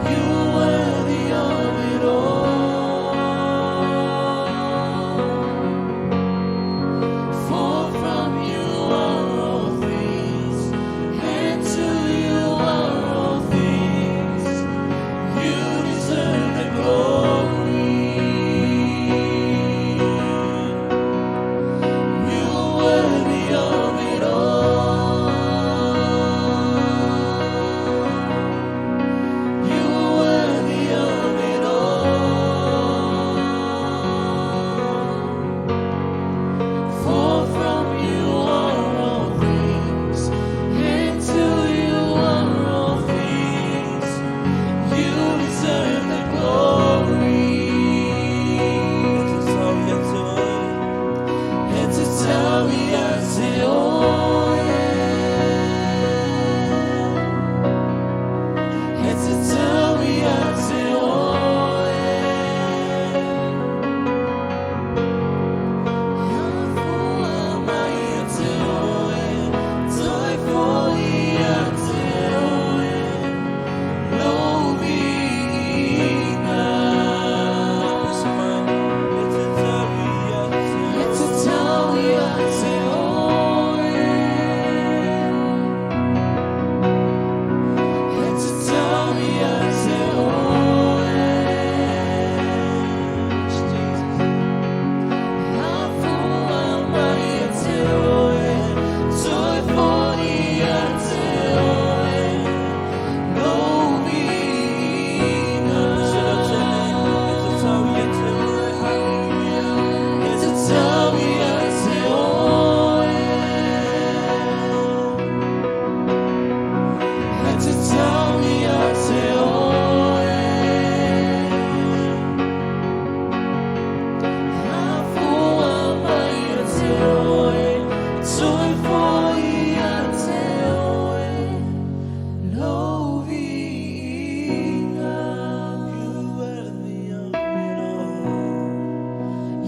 You are worthy of it all. For from you are all things, and to you are all things. You deserve the glory. You are worthy of it all. You are worthy of it all. For from you are all things, and to you are all things. You deserve the glory.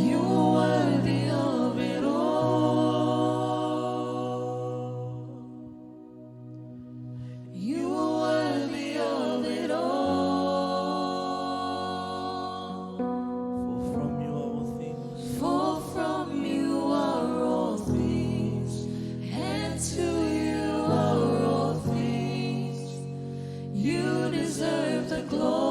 You are worthy of it all. You are worthy of it all. For from you are all things, and to you are all things. You deserve the glory.